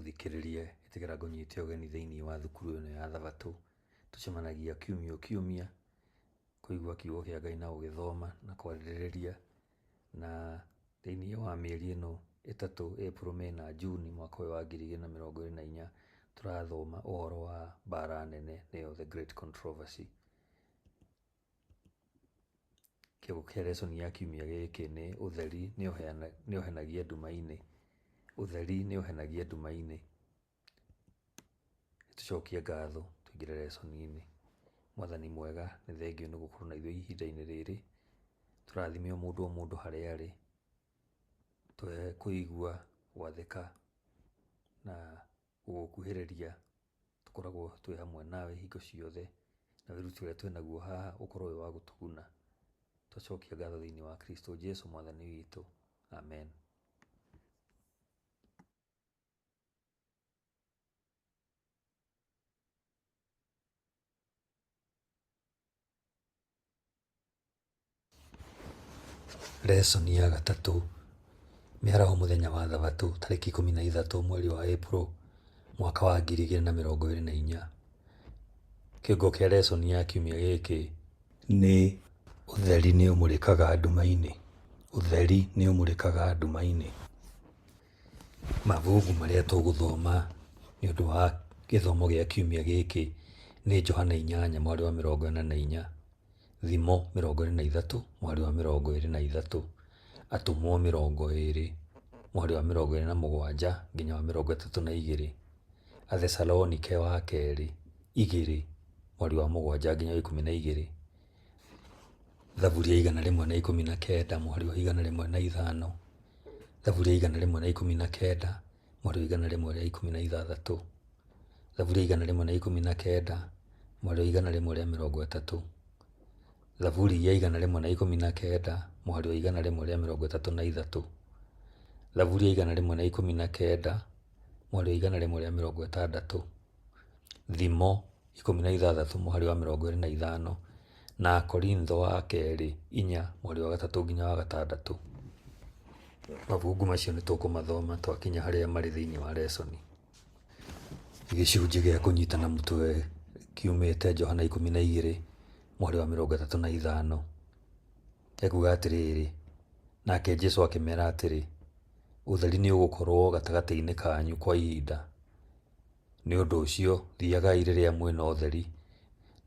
Mũthikĩrĩria, ĩtĩkĩra ngũnyite ũgeni thĩinĩ wa thukuru ĩno ya Thabatũ. Tũcemanagia kiumia o kiumia kũigua kiugo kĩa Ngai na gũgĩthoma na kwarĩrĩria. Na thĩinĩ wa mĩeri ĩno ĩtatũ, April, May na June mwaka ũyũ wa 2024, tũrathoma ũhoro wa mbara nene nĩyo The Great Controversy. Kĩongo kĩa lesson ya kiumia gĩkĩ nĩ ũtheri nĩ ũhenagia nduma-inĩ. Ũtheri nĩ ũhenagia nduma-inĩ. Tũcokie ngatho tũingĩre lesson-inĩ. Mwathani mwega, nĩ thengiũ nĩ gũkorwo na ithuĩ ihinda-inĩ rĩrĩ. Tũrathime o mũndũ o mũndũ harĩa arĩ. Tũhe kũigua, gwathĩka na gũgũkuhĩrĩria. Tũkoragwo twĩ hamwe nawe hingo ciothe, na wĩruti ũrĩa twĩ naguo haha ũkorwo wĩ wa gũtũguna. Twacokia ngatho thĩinĩ wa Kristo Jesu mwathani witũ. Amen. Lesson ya gatatũ, mĩaraho mũthenya wa thabatũ tarĩki 13 mweri wa Ĩpuro mwaka wa 2024. Kĩongo kĩa lesson ya kiumia gĩkĩ nĩ ũtheri nĩ ũmũrĩkaga nduma-inĩ. Ũtheri nĩ ũmũrĩkaga nduma-inĩ. Mabungu marĩa tũgũthoma nĩ ũndũ wa gĩthomo gĩa kiumia gĩkĩ nĩ Johana inyanya mweri wa 44, Thimo 23 mweri wa 23, Atũmwo 20 mweri wa 27 nginya wa 32, Athesalonike wa kerĩ igĩrĩ mweri wa mũgwanja nginya wa 12, Thaburi ya 119 mũhari wa 105, Thaburi ya 119 mũhari wa 116, Thaburi ya 119 mũhari wa 130, Thaburi ya 119 mũhari wa 133, Thaburi ya 119 mũhari wa 160, Thimo 16 mũhari wa 25 na Akorintho wa kerĩ inya mũhari wa gatatũ nginya wa gatandatũ. Mabungu macio nĩ tũkũmathoma twakinya harĩa marĩ thĩinĩ wa lesson. Gĩcunjĩ gĩa kũnyitana mũtwe kiumĩte Johana 12 mũhari wa 35. Ekuga atĩrĩrĩ, nake Jesu akĩmera atĩrĩ, ũtheri nĩ ũgũkorwo gatagatĩ-inĩ kanyu kwa ihinda. Nĩ ũndũ ũcio thiagai rĩrĩa mwĩ na ũtheri,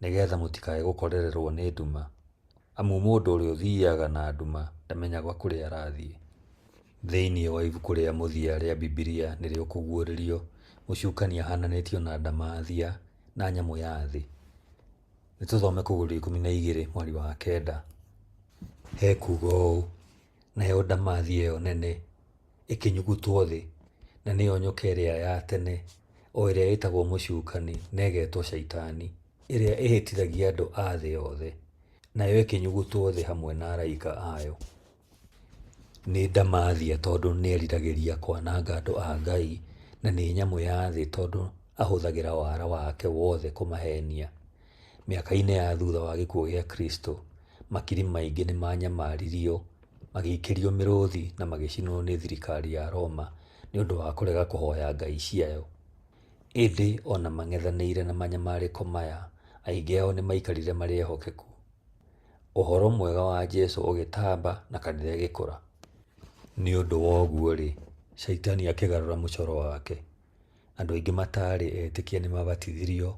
nĩgeetha mũtikae gũkorererwo nĩ nduma. Amu mũndũ ũrĩa ũthiaga na nduma ndamenyaga kũrĩa arathiĩ. Thĩinĩ wa ibuku rĩa mũthia rĩa Bibilia nĩrĩo Kũguũrĩrio, Mũcukani ahaananĩtio na ndamathia na nyamũ ya thĩ. Nĩ tũthome Kũguũrĩrio 12 mũhari wa kenda. Hekuuga ũũ, Nayo ndamathia ĩyo nene ĩkĩnyugutwo thĩ, na nĩyo nyoka ĩrĩa ya tene, o ĩrĩa ĩtagwo Mũcukani na ĩgetwo Shaitani, ĩrĩa ĩhĩtithagia andũ a thĩ yothe. Nayo ĩkĩnyugutwo thĩ hamwe na araika ayo. Nĩ ndamathia tondũ nĩeriragĩria kwananga andũ a Ngai, na nĩ nyamũ ya thĩ tondũ ahũthagĩra wara wake wothe kũmahenia. Mĩaka-inĩ ya thutha wa gĩkuũ gĩa Kristo, makiri maingĩ nĩ maanyamaririo, magĩikĩrio mĩrũthi na magĩcinwo nĩ thirikari ya Roma nĩ ũndũ wa kũrega kũhoya ngai ciayo. Ĩndĩ o na mang'ethanĩire na manyamarĩko maya, aingĩ ao nĩ maikarire marĩ ehokeku. Ũhoro mwega wa Jesu ũgĩtamba na kanitha ĩgĩkũra. Nĩ ũndũ wa ũguo-rĩ, Shaitani akĩgarũra mũcoro wake. Andũ aingĩ mataarĩ etĩkia nĩ mabatithirio,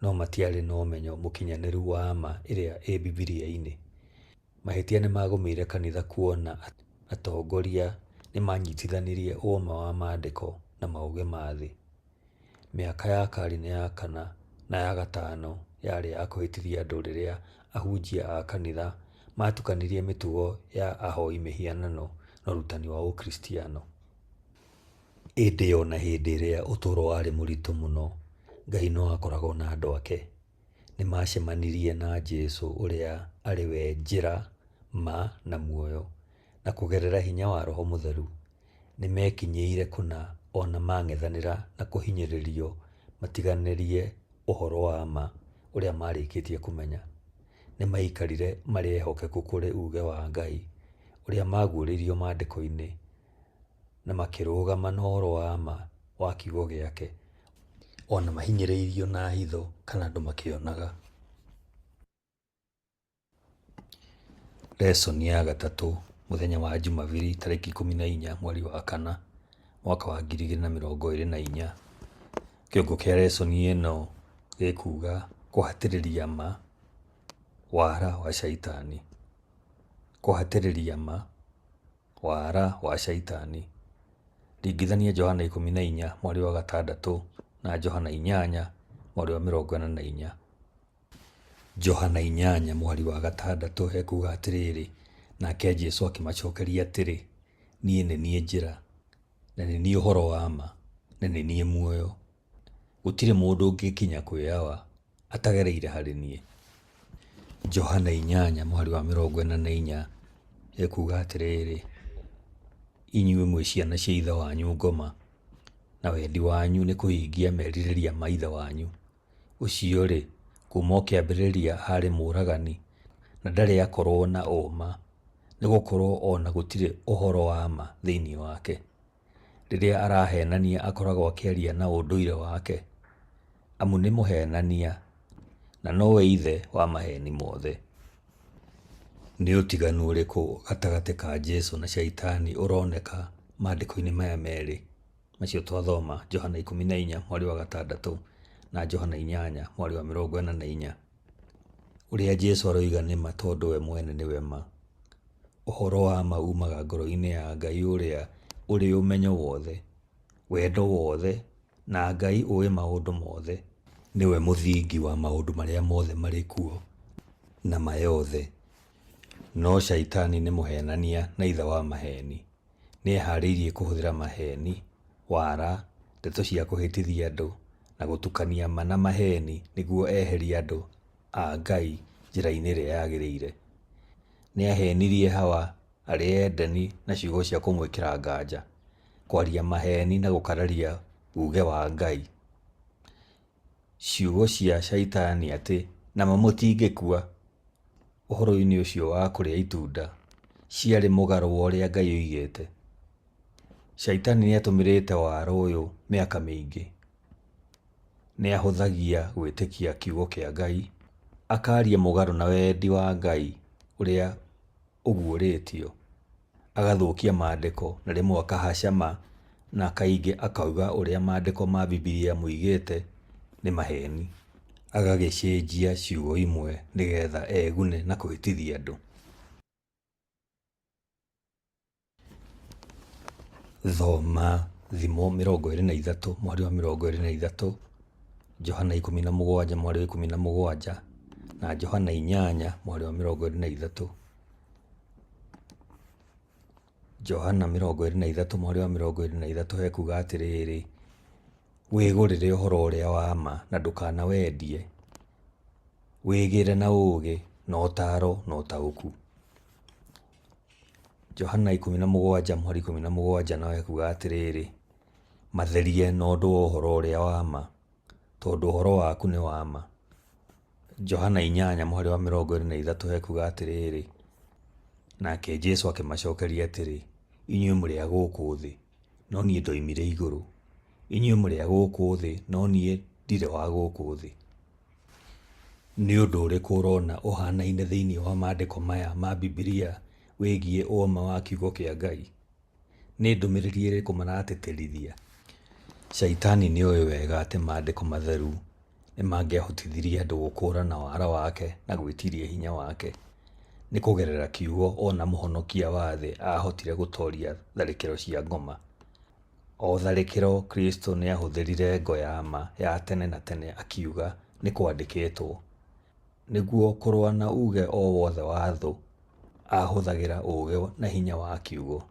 no matiarĩ na ũmenyo mũkinyanĩru wa ma ĩrĩa ĩ Bibilia-inĩ. Mahĩtia nĩ magũmĩire kanitha kuona atongoria nĩ manyitithanirie ũma wa Maandĩko na maũgĩ ma thĩ. Mĩaka ya karine ya kana na ya gatano yarĩ ya kũhĩtithia andũ rĩrĩa ahunjia a kanitha maatukanirie mĩtugo ya ahoi mĩhianano na ũrutani wa Ũkristiano. Ĩndĩ o na hĩndĩ ĩrĩa ũtũũro warĩ mũritũ mũno, Ngai no aakoragwo na andũ ake. Nĩ maacemanirie na Jesu ũrĩa arĩ we njĩra, ma, na muoyo, na kũgerera hinya wa Roho Mũtheru, nĩ meekinyĩire kũna o na mang'ethanĩra na kũhinyĩrĩrio matiganĩrie ũhoro wa ma ũrĩa maarĩkĩtie kũmenya. Nĩ maikarire marĩ ehokeku kũrĩ uuge wa Ngai ũrĩa maguũrĩirio Maandĩko-inĩ na makĩrũgama na ũhoro wa ma wa kiugo gĩake, o na mahinyĩrĩirio na hitho kana andũ makĩonaga. Lesson ya gatatũ mũthenya wa Jumabiri tarĩki 14 mweri wa kana mwaka wa 2024. Kĩongo kĩa lesson ĩno gĩkuga kũhatĩrĩria ma wara wa shaitani. Kũhatĩrĩria ma wara wa shaitani. Ringithania Johana 14 mweri wa gatandatũ na Johana 8 mweri wa 44. Johana 8 mũhari wa gatandatũ hekuga atĩrĩrĩ, nake Jesũ akĩmacokeria atĩrĩ, niĩ nĩ niĩ njĩra, na nĩ niĩ ũhoro wa ma, na nĩ niĩ muoyo. Gũtirĩ mũndũ ũngĩkinya kwĩ Awa atagereire harĩ niĩ. Johana 8 mũhari wa 44 ekuga atĩrĩrĩ, inyuĩ mwĩ ciana cia ithe wanyu ngoma, na wendi wanyu nĩ kũhingia merirĩria ma ithe wanyu. Ũcio-rĩ, kuuma o kĩambĩrĩria aarĩ mũũragani, na ndarĩ akorwo na ũũma, nĩ gũkorwo o na gũtirĩ ũhoro wa ma thĩinĩ wake. Rĩrĩa araheenania akoragwo akĩaria na ũndũire wake, amu nĩ mũheenania, na nowe ithe wa maheeni mothe. Nĩ ũtiganu ũrĩkũ gatagatĩ ka Jesu na Shaitani ũroneka maandĩko-inĩ maya merĩ? Macio twathoma Johana 14 mweri wa gatandatũ na Johana 8 mweri wa 44. Ũrĩa Jesu aroiga nĩ ma tondũ we mwene nĩwe ma. Ũhoro wa ma umaga ngoro-inĩ ya Ngai ũrĩa ũrĩ ũmenyo wothe, wendo wothe, na Ngai ũĩ maũndũ mothe. Nĩwe mũthingi wa maũndũ marĩa mothe marĩ kuo na ma yothe. No Shaitani nĩ mũheenania na ithe wa maheeni. Nĩeharĩirie kũhũthĩra maheeni, wara, ndeto cia kũhĩtithia andũ, na gũtukania ma na maheeni nĩguo eherie andũ a Ngai njĩra-inĩ ĩrĩa yagĩrĩire. Nĩaheenirie Hawa arĩ Edeni na ciugo cia kũmwĩkĩra nganja, kwaria maheeni na gũkararia uuge wa Ngai. Ciugo cia Shaitani atĩ nama mũtingĩkua ũhoro-inĩ ũcio wa kũrĩa itunda ciarĩ mũgarũ wa ũrĩa Ngai oigĩte. Shaitani nĩatũmĩrĩte wara ũyũ mĩaka mĩingĩ. Nĩahũthagia gwĩtĩkia kiugo kĩa Ngai, akaria mũgarũ na wendi wa Ngai ũrĩa ũguũrĩtio, agathũkia maandĩko na rĩmwe akahaca ma na kaingĩ akauga ũrĩa maandĩko ma Bibilia moigĩte nĩ maheeni, agagĩcenjia ciugo imwe nĩgetha egune na kũhĩtithia andũ. Thoma Thimo 23 mũhari wa 23, Johana 17 mũhari wa 17 na Johana 8 mũhari wa 23. Johana 23 mũhari wa 23 hekuga atĩrĩrĩ, wĩgũrĩre ũhoro ũrĩa wa ma na ndũkanawendie, wĩgĩre na ũũgĩ na ũtaaro na ũtaũku. Johana 17 mũhari 17 nayo ĩkuga atĩrĩrĩ, matherie na ũndũ wa ũhoro ũrĩa wa ma, tondũ ũhoro waku nĩ wa ma. Johana 8 mũhari wa 23 hekuga atĩrĩrĩ, nake Jesu akĩmacokeria atĩrĩ, inyuĩ mũrĩ a gũkũ thĩ, no niĩ ndoimire igũrũ. Inyuĩ mũrĩ a gũkũ thĩ, no niĩ ndirĩ wa gũkũ thĩ. Nĩ ũndũ ũrĩkũ ũrona ũhanaine thĩinĩ wa maandĩko maya ma Bibilia wĩgiĩ ũũma wa kiugo kĩa Ngai? Nĩ ndũmĩrĩri ĩrĩkũ maratĩtĩrithia? Shaitani nĩoĩ wega atĩ maandĩko matheru nĩmangĩahotithirie andũ gũkũũrana wara wake na gwĩtiria hinya wake. Nĩ kũgerera kiugo o na mũhonokia wa thĩ aahotire gũtooria tharĩkĩro cia ngoma. O tharĩkĩro, Kristo nĩahũthĩrire ngo ya ma ya tene na tene akiuga, nĩ kwandĩkĩtwo. Nĩguo kũrũa na uuge o wothe wa thũ, ahũthagĩra ũũgĩ na hinya wa kiugo.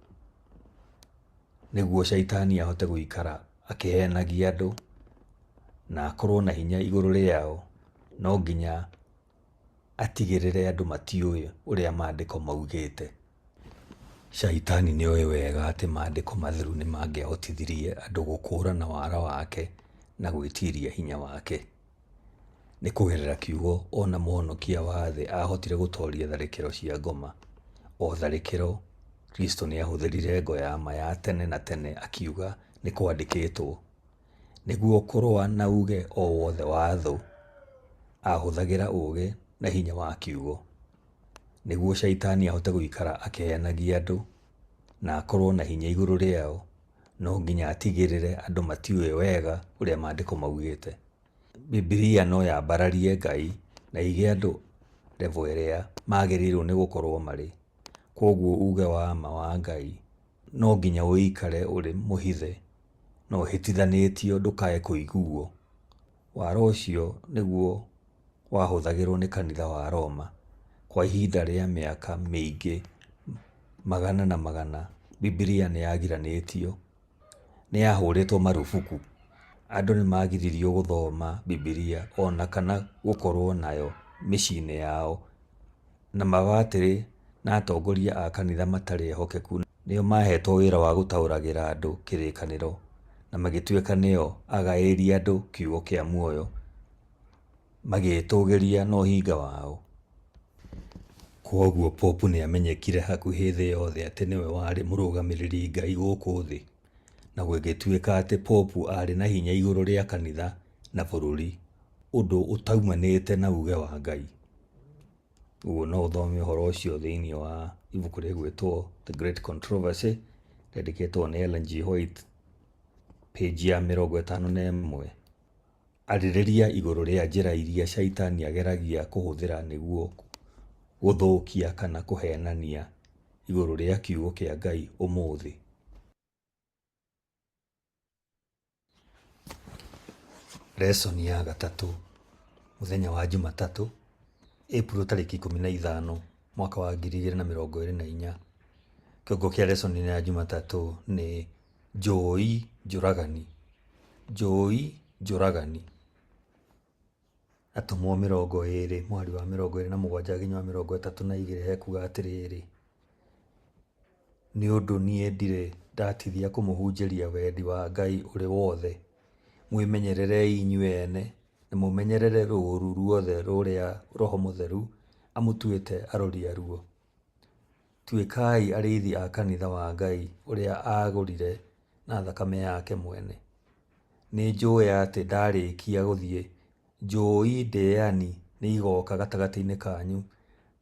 Nĩguo Shaitani ahote gũikara akĩheenagia andũ na akorwo na hinya igũrũ rĩao, no nginya atigĩrĩre andũ matiũĩ ũrĩa maandĩko maugĩte. Shaitani nĩoĩ wega atĩ maandĩko matheru nĩmangĩahotithirie andũ gũkũũrana wara wake na gwĩtiria hinya wake. Nĩ kũgerera kiugo o na mũhonokia wa thĩ aahotire gũtooria tharĩkĩro cia ngoma. O tharĩkĩro, Kristo nĩahũthĩrire ngo ya ma ya tene na tene akiuga, nĩ kwandĩkĩtwo. Nĩguo kũrũa na uuge o wothe wa thũ, aahũthagĩra ũũgĩ na hinya wa Kiugo. Nĩguo Shaitani ahote gũikara akĩhenagia andũ na akorũo na hinya igũrũ rĩao, no nginya atigĩrĩre andũ matiũĩ wega ũrĩa Maandĩko maugĩte. Bibilia no yambararie Ngai na ĩige andũ level ĩrĩa magĩrĩirũo nĩ gũkorũo marĩ. Kwoguo uuge wa ma wa Ngai no nginya ũikare ũrĩ mũhithe na ũhĩtithanĩtio ndũkae kũiguo. Wara ũcio nĩguo wahũthagĩrũo nĩ kanitha wa Roma kwa ihinda rĩa mĩaka mĩingĩ magana na magana. Bibilia nĩ yagiranĩtio, nĩ yahũrĩtwo marubuku. Andũ nĩ magiririo gũthoma Bibilia o na kana gũkorũo nayo mĩciĩ-inĩ yao, na mabatĩrĩ na atongoria a kanitha matarĩ ehokeku nĩo maahetwo wĩra wa gũtaũragĩra andũ Kĩrĩkanĩro na magĩtuĩka nĩo agaĩri andũ kiugo kĩa muoyo, magĩĩtũgĩria na ũhinga wao. Kwoguo Popu nĩ amenyekire hakuhĩ thĩ yothe atĩ nĩwe warĩ mũrũgamĩrĩri Ngai gũkũ thĩ, na gũgĩtuĩka atĩ Popu aarĩ na hinya igũrũ rĩa kanitha na bũrũri, ũndũ ũtaumanĩte na uuge wa Ngai. Ũguo no ũthome ũhoro ũcio thĩinĩ wa ibuku rĩgwĩtwo The Great Controversy rĩandĩkĩtwo nĩ Ellen G. White, page ya 51. Arĩrĩria igũrũ rĩa njĩra iria Shaitani ageragia kũhũthĩra nĩguo gũthũkia kana kũheenania igũrũ rĩa kiugo kĩa Ngai ũmũthĩ. Lesson ya gatatũ, mũthenya wa Jumatatũ, Ĩpuro tarĩki 15, mwaka wa 2024. Kĩongo kĩa lesson ya Jumatatũ nĩ Njũi Njũragani. Njũi Njũragani. Atũmwo 20 mũhari wa 27 nginya wa 32 hekuga atĩrĩrĩ, nĩ ũndũ niĩ ndirĩ ndatithia kũmũhunjĩria wendi wa Ngai ũrĩ wothe. Mwĩmenyererei inyuĩ ene, na mũmenyerere rũũru ruothe rũrĩa Roho Mũtheru amũtuĩte arori aruo. Tuĩkai arĩithi a kanitha wa Ngai ũrĩa aagũrire na thakame yake mwene. Nĩnjũĩ atĩ ndarĩkia gũthiĩ, njũi ndĩani nĩigooka gatagatĩ-inĩ kanyu,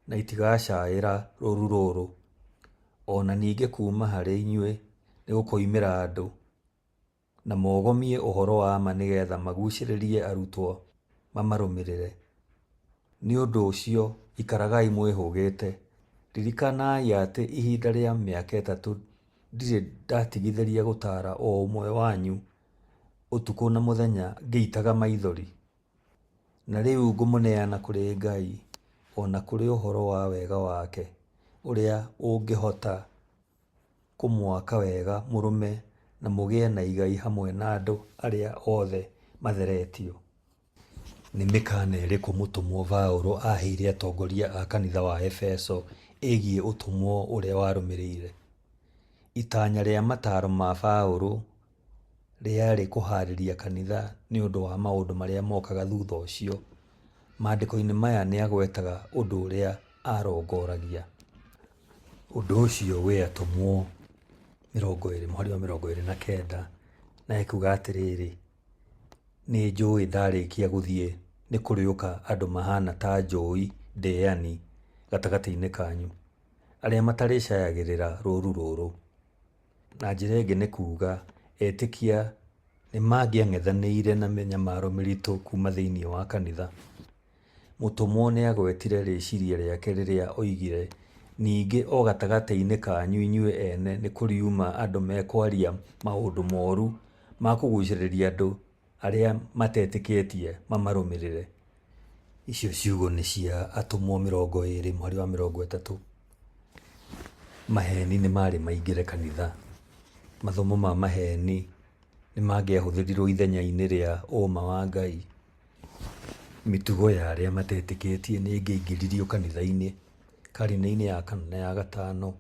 na itigacaĩra rũũru rũrũ. O na ningĩ kuuma harĩ inyuĩ nĩgũkoimĩra andũ, na mogomie ũhoro wa ma nĩgeetha maguucĩrĩrie arutwo mamarũmĩrĩre. Nĩ ũndũ ũcio ikaragai mwĩhũgĩte. Ririkanai atĩ ihinda rĩa mĩaka 3 ndirĩ ndatigithĩria gũtaara o ũmwe wanyu ũtukũ na mũthenya ngĩitaga maithori. Na rĩu ngũmũneana kũrĩ Ngai, o na kũrĩ ũhoro wa wega wake, ũrĩa ũngĩhota kũmwaka wega mũrũme na mũgĩe na igai hamwe na andũ arĩa othe matheretio. Nĩ mĩkaana ĩrĩkũ mũtũmwo Paulo aaheire atongoria a kanitha wa Efeso ĩgiĩ ũtũmwo ũrĩa warũmĩrĩire? Itanya rĩa mataaro ma Paulo rĩarĩ kũhaarĩria kanitha nĩ ũndũ wa maũndũ marĩa mokaga thutha ũcio. Maandĩko-inĩ maya nĩ agwetaga ũndũ ũrĩa aarongoragia. Ũndũ ũcio wĩ Atũmwo 20 mũhari wa 29, na ekuga atĩrĩrĩ, nĩ njũĩ ndarĩkia gũthiĩ nĩ kũrĩũka andũ mahana ta njũi ndĩani gatagatĩ-inĩ kanyu, arĩa matarĩcayagĩrĩra rũũru rũrũ. Na njĩra ĩngĩ nĩ kuuga etĩkia nĩ mangĩang'ethanĩire na mĩnyamaro mĩritũ kuuma thĩinĩ wa kanitha. Mũtũmwo nĩ agwetire rĩciria rĩake rĩrĩa oigire, ningĩ o gatagatĩ-inĩ kanyu inyuĩ ene nĩ kũriuma andũ mekwaria maũndũ moru ma kũgucĩrĩria andũ arĩa matetĩkĩtie mamarũmĩrĩre. Icio ciugo nĩ cia Atũmwo 20 mũhari wa 30. Maheni nĩ marĩ maingĩre kanitha. Mathomo ma maheni nĩ mangĩahũthĩrirwo ithenya-inĩ rĩa ũma wa Ngai. Mĩtugo ya arĩa matetĩkĩtie nĩ ĩngĩaingĩririo kanitha-inĩ karine-inĩ ya kana na ya gatano.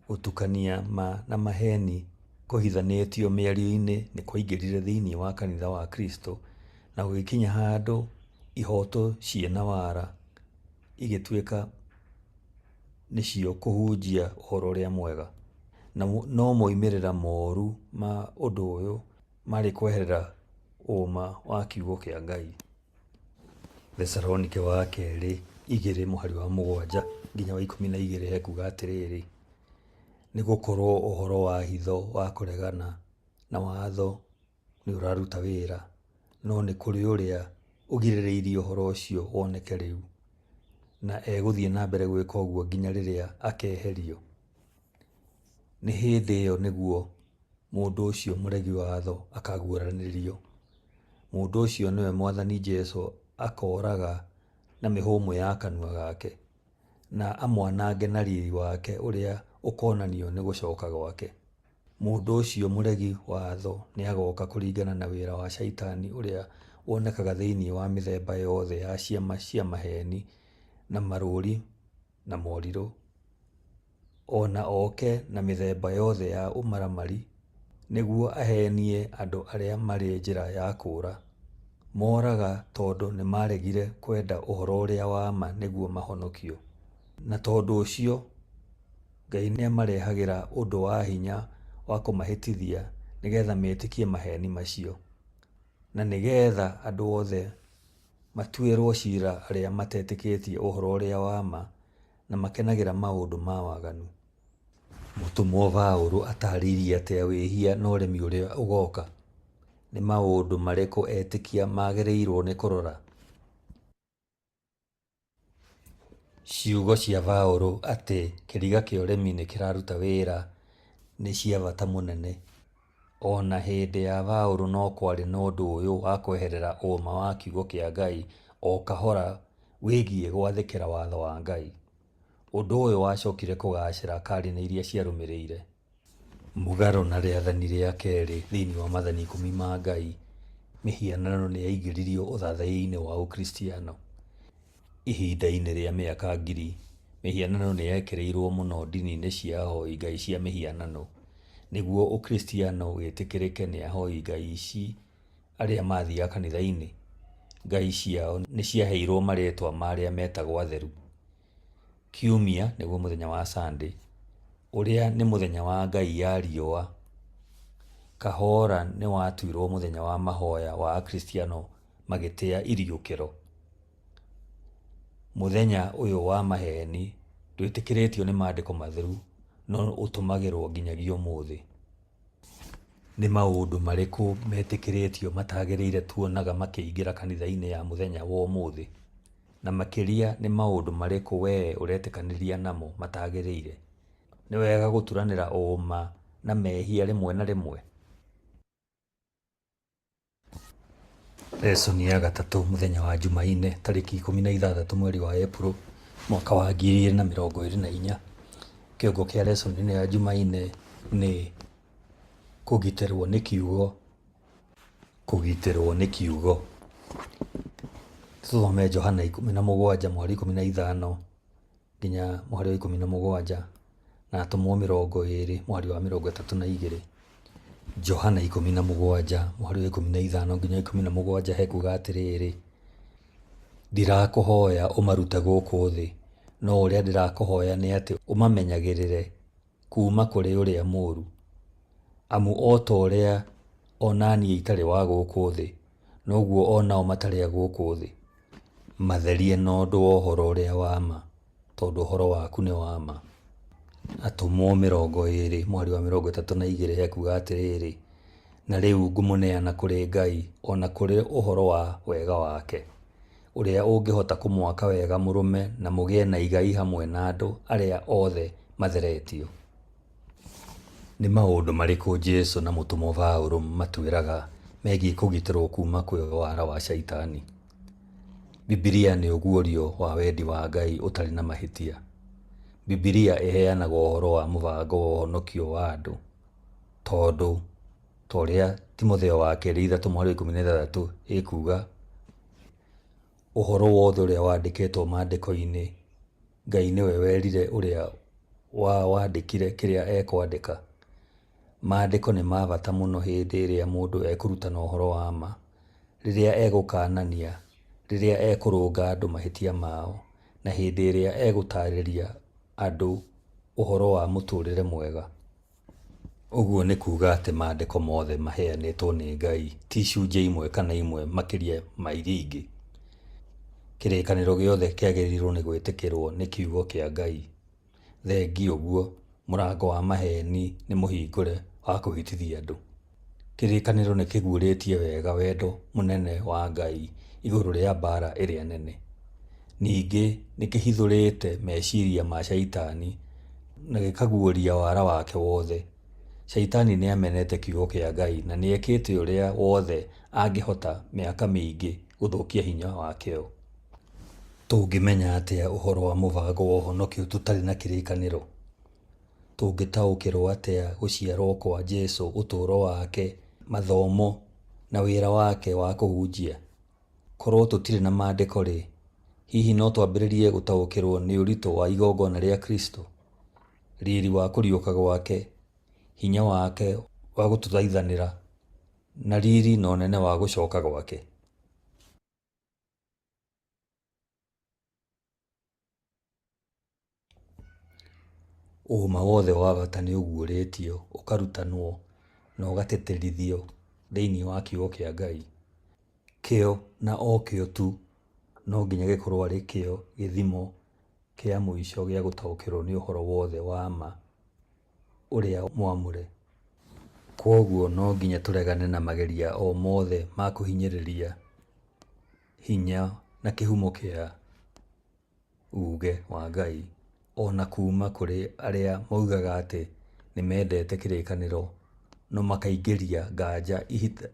Gũtukania ma na maheni kũhithanĩtio mĩario-inĩ nĩ kwaingĩrire thĩinĩ wa kanitha wa Kristo na gũgĩkinya handũ ihooto ciĩna wara igĩtuĩka nĩcio kũhunjia ũhoro ũrĩa mwega. No moimĩrĩra moru ma ũndũ ũyũ Marĩ kweherera ũũma wa kiugo kĩa Ngai. Thesalonike wa kerĩ igĩrĩ mũhari wa mũgwanja nginya wa 12 hekuga atĩrĩrĩ, nĩ gũkorwo ũhoro wa hitho wa kũregana na watho nĩ ũraruta wĩra, no nĩ kũrĩ ũrĩa ũgirĩrĩirie ũhoro ũcio woneke rĩu, na egũthiĩ na mbere gwĩka ũguo nginya rĩrĩa akeherio. Nĩ hĩndĩ ĩyo nĩguo mũndũ ũcio mũregi watho akaguũranĩrio. Mũndũ ũcio nĩwe Mwathani Jesu akooraga na mĩhũmũ ya kanua gake, na amwanange na riri wake ũrĩa ũkonanio nĩ gũcoka gwake. Mũndũ ũcio mũregi watho nĩ agoka kũringana na wĩra wa Shaitani ũrĩa wonekaga thĩinĩ wa mĩthemba yothe ya ciama cia maheeni na marũũri na morirũ, o na oke na mĩthemba yothe ya ũmaramari nĩguo aheenie andũ arĩa marĩ njĩra ya kũũra. Moraga tondũ nĩmaregire kwenda ũhoro ũrĩa wa ma nĩguo mahonokio. Na tondũ ũcio Ngai nĩamarehagĩra ũndũ wa hinya wa kũmahĩtithia nĩgetha metĩkie maheeni macio, na nĩgetha andũ othe matuĩrwo ciira arĩa matetĩkĩtie ũhoro ũrĩa wa ma na makenagĩra maũndũ ma waganu. Mũtũmwo Paũlũ ataarĩirie atĩa wĩhia na ũremi ũrĩa ũgoka? Nĩ maũndũ marĩkũ etĩkia magĩrĩirũo nĩ kũrora? Ciugo cia Paũlũ atĩ kĩriga kĩa ũremi nĩ kĩraruta wĩra nĩ cia bata mũnene. O na hĩndĩ ya Paũlũ no kwarĩ na ũndũ ũyũ wa kweherera ũũma wa kiugo kĩa Ngai o kahora wĩgiĩ gwathĩkĩra watho wa Ngai. Ũndũ ũyũ wacokire kũgaacĩra karine iria ciarũmĩrĩire. Mũgarũ na rĩathani rĩa kerĩ thĩinĩ wa Maathani Ikũmi ma Ngai, mĩhianano nĩ yaingĩririo ũthathaiya-inĩ wa Ũkristiano. Ihinda-inĩ rĩa mĩaka ngiri, mĩhianano nĩ yekĩrĩirũo mũno ndini-inĩ cia ahoi ngai cia mĩhianano. Nĩguo Ũkristiano wĩtĩkĩrĩke nĩ ahoi ngai ici arĩa maathiaga kanitha-inĩ, ngai ciao nĩ ciaheirũo marĩĩtwa ma arĩa metagwo atheru. Kiumia nĩguo mũthenya wa Sunday, ũrĩa nĩ mũthenya wa ngai ya riũa. Kahora nĩ watuirwo mũthenya wa mahoya wa Akristiano magĩtĩa iriũkĩro. Mũthenya ũyũ wa maheni ndwĩtĩkĩrĩtio nĩ maandĩko matheru no ũtũmagĩrwo nginyagia ũmũthĩ. Nĩ maũndũ marĩkũ metĩkĩrĩtio matagĩrĩire tuonaga makĩingĩra kanitha-inĩ ya mũthenya wa ũmũthĩ? Na makĩria nĩ maũndũ marĩkũ wee ũretĩkanĩria namo matagĩrĩire? Nĩ wega gũturanĩra ũũma na mehia rĩmwe na rĩmwe? Lesson ya gatatũ mũthenya wa Jumaine tarĩki 16 mweri wa Ĩpuro mwaka wa 2024. Kĩongo kĩa lesson ĩno ya Jumaine nĩ kũgitĩrwo nĩ kiugo. Kũgitĩrwo nĩ kiugo. Tũthome Johana 17 mũhari 15 nginya mũhari wa 17 na Atũmwo 20 mũhari wa 32. Johana 17 mũhari wa 15 nginya 17 hekuga atĩrĩrĩ, ndirakũhoya ũmarute gũkũ thĩ, no ũrĩa ndĩrakũhoya nĩ atĩ ũmamenyagĩrĩre kuuma kũrĩ ũrĩa mũũru. Amu o ta ũrĩa o na niĩ itarĩ wa gũkũ thĩ, noguo o nao matarĩ a gũkũ thĩ. Matherie na ũndũ wa ũhoro ũrĩa wa ma, tondũ ũhoro waku nĩ wa ma. Atũmwo 20 mũhari wa 32 hekuga atĩrĩrĩ, na rĩu ngũmũneana kũrĩ Ngai o na kũrĩ ũhoro wa wega wake, ũrĩa ũngĩhota kũmwaka wega mũrũme na mũgĩe na igai hamwe na andũ arĩa othe matheretio. Nĩ maũndũ marĩkũ Jesu na mũtũmwo Paulo matwĩraga megiĩ kũgitĩrũo kuuma kwĩ wara wa Shaitani? Bibilia nĩ ũguũrio wa wendi wa Ngai ũtarĩ na mahĩtia. Bibilia ĩheanaga ũhoro wa mũbango wa ũhonokio wa andũ, tondũ ta ũrĩa Timotheo wa kerĩ ithatũ mũhari wa 16 ĩkuuga, ũhoro wothe ũrĩa wandĩkĩtwo maandĩko-inĩ, Ngai nĩwe werire ũrĩa wawandĩkire kĩrĩa ekwandĩka. Maandĩko nĩ ma bata mũno hĩndĩ ĩrĩa mũndũ ekũrutana ũhoro wa ma, rĩrĩa egũkaanania, rĩrĩa ekũrũnga andũ mahĩtia mao, na hĩndĩ ĩrĩa egũtaarĩria andũ ũhoro wa mũtũũrĩre mwega. Ũguo nĩ kuuga atĩ Maandĩko mothe maheanĩtwo nĩ Ngai, ti icunjĩ imwe kana imwe makĩria ma iria ingĩ. Kĩrĩkanĩro gĩothe kĩagĩrĩirũo nĩ gwĩtĩkĩrũo nĩ kiugo kĩa Ngai. Thengia ũguo, mũrango wa maheeni nĩ mũhingũre wa kũhĩtithia andũ. Kĩrĩkanĩro nĩ kĩguũrĩtie wega wendo mũnene wa Ngai igũrũ rĩa mbaara ĩrĩa nene. Ningĩ nĩ kĩhithũrĩte meciria ma Shaitani na gĩkaguũria wara wake wothe. Shaitani nĩ amenete kiugo kĩa Ngai na nĩ ekĩte ũrĩa wothe angĩhota mĩaka mĩingĩ gũthũkia hinya wakĩo. Tũngĩmenya atĩa ũhoro wa mũbango wa ũhonokio tũtarĩ na kĩrĩkanĩro? Tũngĩtaũkĩrũo atĩa gũciarũo kwa Jesu, ũtũũro wake, mathomo, na wĩra wake wa kũhunjia? Korũo tũtirĩ na Maandĩko-rĩ, hihi no twambĩrĩrie gũtaũkĩrũo nĩ ũritũ wa igongona rĩa Kristo, riri wa kũriũka gwake, hinya wake wa gũtũthaithanĩra, na riri na ũnene wa gũcoka gwake? Ũũma wothe wa bata nĩ ũguũrĩtio, ũkarutanwo, na ũgatĩtĩrithio thĩinĩ wa Kiugo kĩa Ngai. Kĩo na o kĩo tu no nginya gĩkorũo arĩ kĩo gĩthimo kĩa mũico gĩa gũtaũkĩrũo nĩ ũhoro wothe wa ma ũrĩa mwamũre. Kwoguo no nginya tũregane na mageria o mothe ma kũhinyĩrĩria hinya na kĩhumo kĩa uuge wa Ngai, o na kuuma kũrĩ arĩa moigaga atĩ nĩ mendete kĩrĩkanĩro no makaingĩria nganja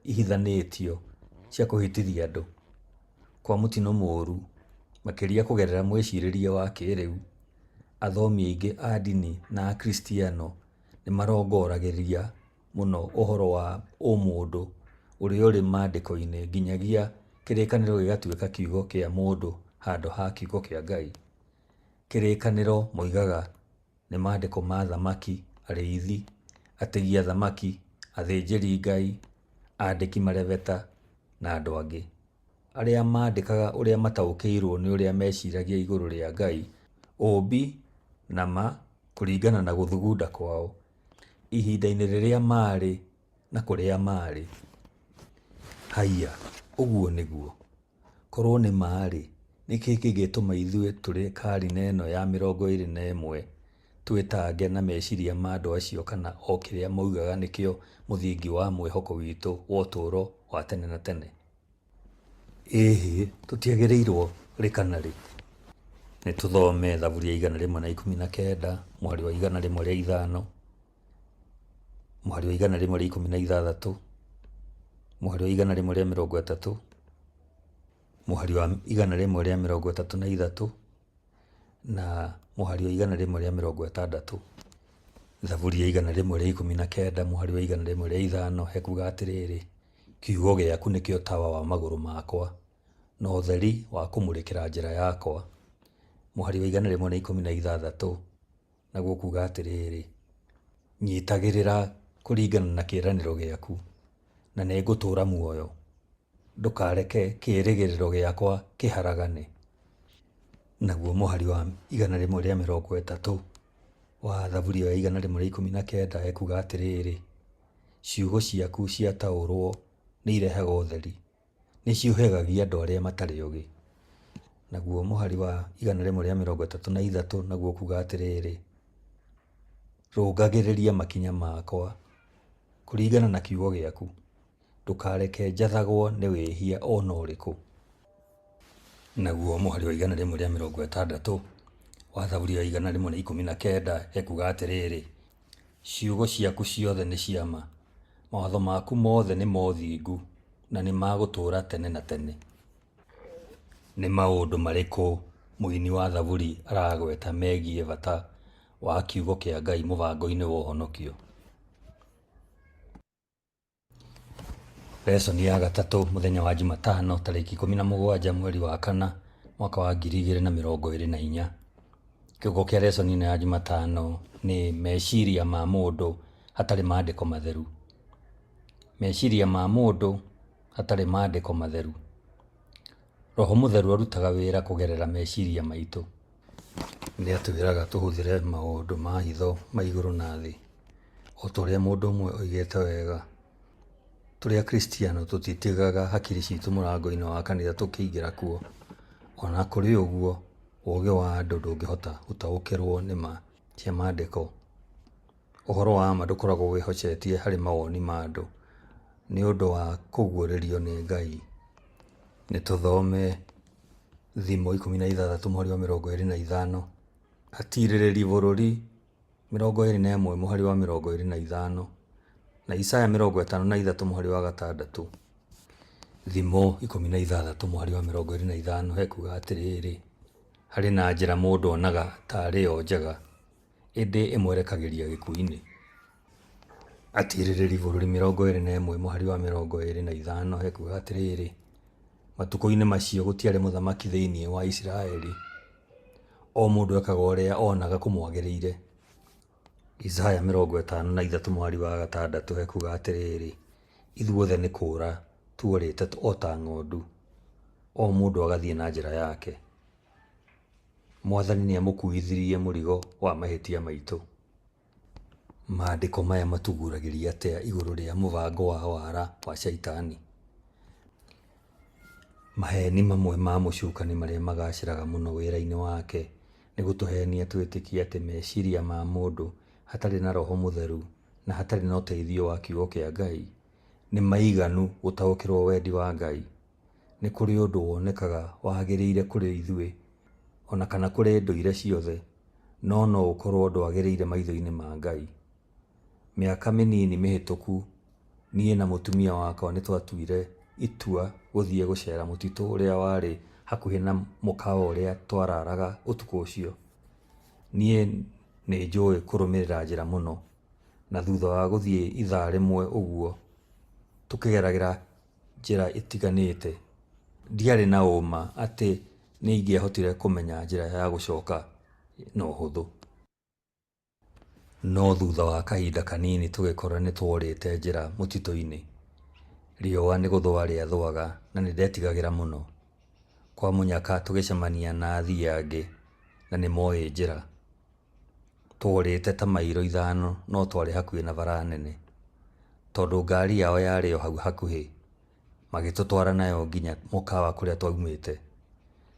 ihithanĩtio cia kũhĩtithia andũ. Kwa mũtino mũũru, makĩria kũgerera mwĩcirĩrie wa kĩĩrĩu, athomi aingĩ a ndini na Akristiano nĩ marongoragĩria mũno ũhoro wa ũmũndũ ũrĩa ũrĩ Maandĩko-inĩ nginyagia kĩrĩkanĩro gĩgatuĩka kiugo kĩa mũndũ handũ ha kiugo kĩa Ngai. Kĩrĩkanĩro, moigaga, nĩ maandĩko ma athamaki, arĩithi, ategi a thamaki, athĩnjĩri-Ngai, andĩki marebeta, na andũ angĩ, arĩa maandĩkaga ũrĩa mataũkĩirũo nĩ ũrĩa meciragia igũrũ rĩa Ngai, ũũmbi, na ma kũringana na gũthugunda kwao, ihinda-inĩ rĩrĩa maarĩ na kũrĩa maarĩ. Haiya, ũguo nĩguo? Korũo nĩ ma-rĩ, nĩ kĩĩ kĩngĩtũma ithuĩ tũrĩ karine ĩno ya 21 twĩtange na meciria ma andũ acio kana o kĩrĩa moigaga nĩkĩo mũthingi wa mwĩhoko witũ wa ũtũũro wa tene na tene? Ĩhĩ, tũtiagĩrĩirũo rĩ kana rĩ. Nĩ tũthome Thaburi ya 119 mũhari wa 105, mũhari wa 116, mũhari wa 130, mũhari wa 133 na mũhari wa 160. Thaburi ya 119 mũhari wa 105 hekuga atĩrĩrĩ, Kiugo gĩaku nĩkĩo tawa wa magũrũ makwa, na ũtheri wa kũmũrĩkĩra njĩra yakwa. Mũhari wa 116 naguo ũkuga atĩrĩrĩ, Nyitagĩrĩra kũringana na kĩĩranĩro gĩaku, na nĩngũtũũra muoyo, ndũkareke kĩĩrĩgĩrĩro gĩakwa kĩharagane. Naguo mũhari wa 130 wa Thaburi ĩyo ya 119 ekuga atĩrĩrĩ, Ciugo ciaku ciataũrwo nĩ irehaga ũtheri, nĩ ciũhĩgagia andũ arĩa matarĩ ogĩ. Naguo mũhari wa 133 naguo ũkuga atĩrĩrĩ, Rũngagĩrĩria makinya makwa kũringana na kiugo gĩaku, ndũkareke njathagwo nĩ wĩhia o na ũrĩkũ. Naguo mũhari wa 160 wa Thaburi ya 119 ekuga atĩrĩrĩ, Ciugo ciaku ciothe nĩ cia ma, mawatho maku mothe nĩ ma ũthingu na nĩ ma gũtũũra tene na tene. Nĩ maũndũ marĩkũ mũini wa Thaburi aragweta megiĩ bata wa kiugo kĩa Ngai mũbango-inĩ wa ũhonokio? Lesson ya gatatũ mũthenya wa Jumatano tarĩki 17 mweri wa kana mwaka wa 2024. Kĩongo kĩa lesson ĩno ya Jumatano nĩ meciria ma mũndũ hatarĩ maandĩko matheru. Meciria ma mũndũ hatarĩ maandĩko matheru. Roho Mũtheru arutaga wĩra kũgerera meciria maitũ. Nĩ atwĩraga tũhũthĩre maũndũ ma hitho ma igũrũ na thĩ. O ta ũrĩa mũndũ ũmwe oigĩte wega, tũrĩ Akristiano tũtitigaga hakiri citũ mũrango-inĩ wa kanitha tũkĩingĩra kuo. O na kũrĩ ũguo, ũũgĩ wa andũ ndũngĩhota gũtaũkĩrũo nĩ ma cia Maandĩko. Ũhoro wa ma ndũkoragwo wĩhocetie harĩ mawoni ma andũ, nĩ ũndũ wa kũguũrĩrio nĩ Ngai. Nĩ tũthome Thimo 16 mũhari wa 25, Atiirĩrĩri Bũrũri 21 mũhari wa 25, na Isaya 53 mũhari wa 6. Thimo 16 mũhari wa 25 hekuga atĩrĩrĩ, harĩ na njĩra mũndũ onaga ta arĩ yo njega, ĩndĩ ĩmwerekagĩria gĩkuũ-inĩ. Atiirĩrĩri Bũrũri 21 mũhari wa 25 hekuga atĩrĩrĩ, matukũ-inĩ macio gũtiarĩ mũthamaki thĩinĩ wa Isiraeli, o mũndũ ekaga ũrĩa onaga kũmwagĩrĩire. Isaya 53 mũhari wa 6 hekuga atĩrĩrĩ, ithuothe nĩ kũũra tuorĩte o ta ng'ondu, o mũndũ agathiĩ na njĩra yake. Mwathani nĩamũkuithirie mũrigo wa mahĩtia maitũ. Maandĩko maya matũguũragĩria atĩa igũrũ rĩa mũbango wa wara wa Shaitani? Maheeni mamwe ma mũcukani marĩa magacĩraga mũno wĩra-inĩ wake nĩ gũtũheenia twĩtĩkie atĩ meciria ma mũndũ hatarĩ na Roho Mũtheru na hatarĩ na ũteithio wa Kiugo kĩa Ngai nĩ maiganu gũtaũkĩrũo wendi wa Ngai. Nĩ kũrĩ ũndũ wonekaga wagĩrĩire kũrĩ ithuĩ o na kana kũrĩ ndũire ciothe, no no ũkorũo ndwagĩrĩire maitho-inĩ ma Ngai. Mĩaka mĩnini mĩhĩtũku, niĩ na mũtumia wakwa nĩ twatuire itua gũthiĩ gũceera mũtitũ ũrĩa warĩ hakuhĩ na mũkawa ũrĩa twararaga ũtukũ ũcio. Niĩ nĩ njũĩ kũrũmĩrĩra njĩra mũno, na thutha wa gũthiĩ ithaa rĩmwe ũguo tũkĩgeragĩra njĩra itiganĩte, ndiarĩ na ũũma atĩ nĩ ingĩahotire kũmenya njĩra ya gũcoka na ũhũthũ. No thutha wa kahinda kanini tũgĩkora nĩ tworĩte njĩra mũtitũ-inĩ. Riũa nĩ gũthũa rĩathũaga na nĩ ndetigagĩra mũno. Kwa mũnyaka tũgĩcemania na athii angĩ na nĩ moĩ njĩra. Tworĩte ta mairo 5 no twarĩ hakuhĩ na bara nene. Tondũ ngari yao yarĩ o hau hakuhĩ, magĩtũtwara nayo nginya mũkawa kũrĩa twaumĩte.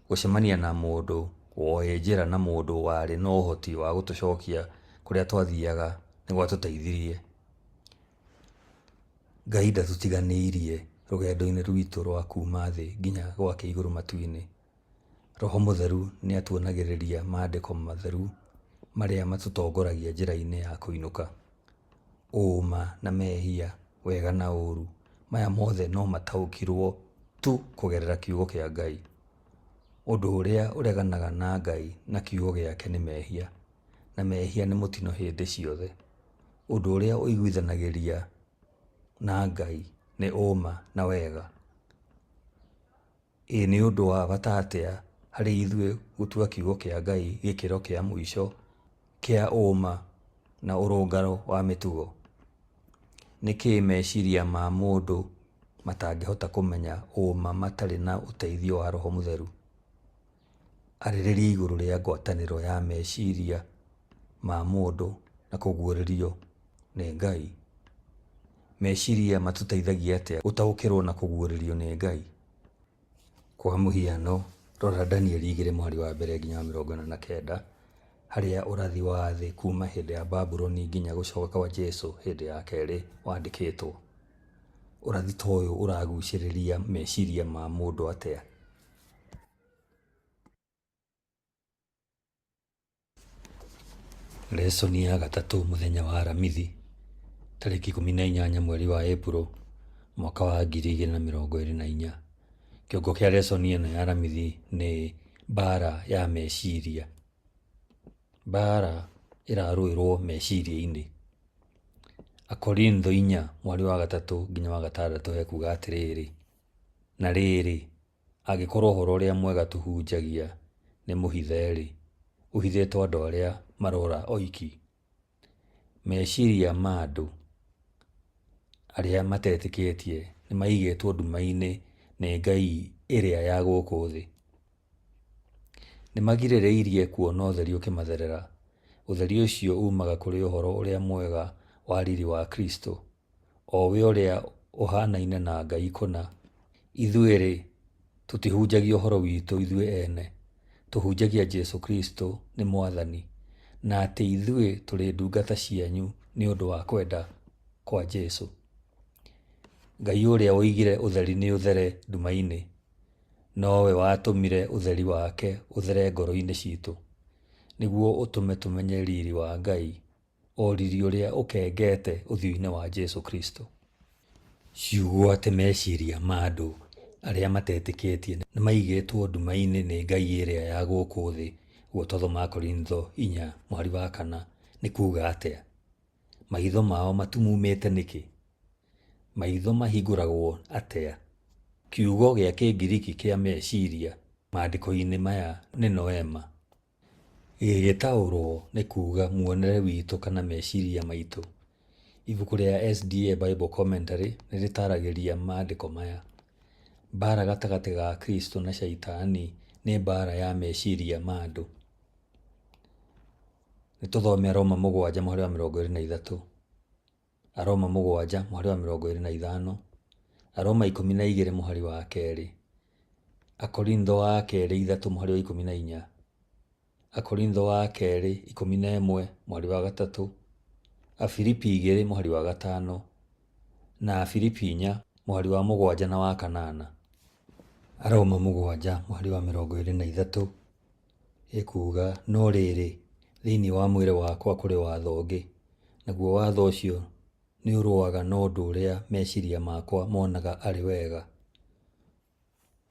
Gũcemania na mũndũ woĩ njĩra na mũndũ warĩ na ũhoti wa gũtũcokia kũrĩa twathiaga nĩ gwatũteithirie. Ngai ndatũtiganĩirie rũgendo-inĩ rwitũ rwa kuuma thĩ nginya gwake igũrũ matu-inĩ. Roho Mũtheru nĩ atuonagĩrĩria maandĩko matheru marĩa matũtongoragia njĩra-inĩ ya kũinũka. Ũũma na mehia, wega na ũũru, maya mothe no mataũkĩrũo tu kũgerera kiugo kĩa Ngai. Ũndũ ũrĩa ũreganaga na Ngai na kiugo gĩake nĩ mehia, na mehia nĩ mũtino hĩndĩ ciothe. Ũndũ ũrĩa ũiguithanagĩria na Ngai nĩ ũũma na wega. Ĩ nĩ ũndũ wa bata atĩa harĩ ithuĩ gũtua kiugo kĩa Ngai gĩkĩro kĩa mũico kĩa ũũma na ũrũngarũ wa mĩtugo? Nĩkĩ meciria ma mũndũ matangĩhota kũmenya ũũma matarĩ na ũteithio wa Roho Mũtheru? Arĩrĩria igũrũ rĩa ngwatanĩro ya meciria ma mũndũ na kũguũrĩrio nĩ Ngai. Meciria matũteithagia atĩa gũtaũkĩrũo na kũguũrĩrio nĩ Ngai? Kwa mũhiano, rora Danieli 2 mũhari wa 1 nginya wa 49, harĩa ũrathi wa thĩ kuuma hĩndĩ ya Babuloni nginya gũcoka kwa Jesu hĩndĩ ya kerĩ wandĩkĩtwo. Ũrathi ta ũyũ ũragucĩrĩria meciria ma mũndũ atĩa? Lesoni ya gatatũ mũthenya wa Aramithi, tarĩki 18 mweri wa Ĩpuro mwaka wa 2024. Kĩongo kĩa lesoni ĩno ya Aramithi nĩ mbara ya meciria. Mbara ĩrarũĩrwo meciria-inĩ. Akorintho 4 mũhari wa 3 nginya wa 6 hekuga atĩrĩrĩ, na rĩrĩ, angĩkorwo ũhoro ũrĩa mwega tũhunjagia nĩ mũhithe-rĩ, ũhithĩtwo andũ arĩa marora oiki. Meciria ma andũ arĩa matetĩkĩtie nĩ maigĩtwo nduma-inĩ nĩ ngai ĩrĩa ya gũkũ thĩ. Nĩ magirĩrĩirie kuona ũtheri ũkĩmatherera. Ũtheri ũcio umaga kũrĩ ũhoro ũrĩa mwega wa riri wa Kristo, o we ũrĩa ũhaanaine na Ngai kũna. Ithuĩ-rĩ, tũtihunjagia ũhoro witũ ithuĩ ene, tũhunjagia Jesu Kristo nĩ Mwathani, na atĩ ithuĩ tũrĩ ndungata cianyu nĩ ũndũ wa kwenda kwa Jesu. Ngai ũrĩa woigire ũtheri nĩ ũthere nduma-inĩ, nowe watũmire ũtheri wake ũthere ngoro-inĩ citũ, nĩguo ũtũme tũmenye riri wa Ngai, o riri ũrĩa ũkengete ũthiũ-inĩ wa Jesu Kristo. Ciugo atĩ meciria ma andũ arĩa matetĩkĩtie nĩ maigĩtwo nduma-inĩ nĩ ngai ĩrĩa ya gũkũ thĩ, ũguo twathoma Akorintho 4 mũhari wa 4, nĩ kuuga atĩa? Maitho mao matumumĩte nĩkĩ? Maitho mahingũragwo atĩa? Kiugo gĩa Kĩngiriki kĩa meciria maandĩko-inĩ maya nĩ noema. Gĩgĩtaũrwo nĩ kuuga muonere witũ kana meciria maitũ. Ibuku rĩa SDA Bible Commentary nĩ rĩtaaragĩria maandĩko maya. Mbaara gatagatĩ ga Kristo na Shaitani nĩ mbaara ya meciria ma andũ. Nĩ tũthome Aroma 7 mũhari wa 23, Aroma 7 mũhari wa 25, Aroma 12 mũhari wa 2, Akorintho wa kerĩ 3 mũhari wa 14, Akorintho wa kerĩ 11 mũhari wa 3, Afilipi 2 mũhari wa 5, na Afilipi 4 mũhari wa 7 na wa 8. Aroma 7 mũhari wa 23 ĩkuuga, no rĩrĩ, thĩinĩ wa mwĩrĩ wakwa kũrĩ watho ũngĩ, naguo watho ũcio nĩũrũaga na ũndũ ũrĩa meciria makwa monaga arĩ wega.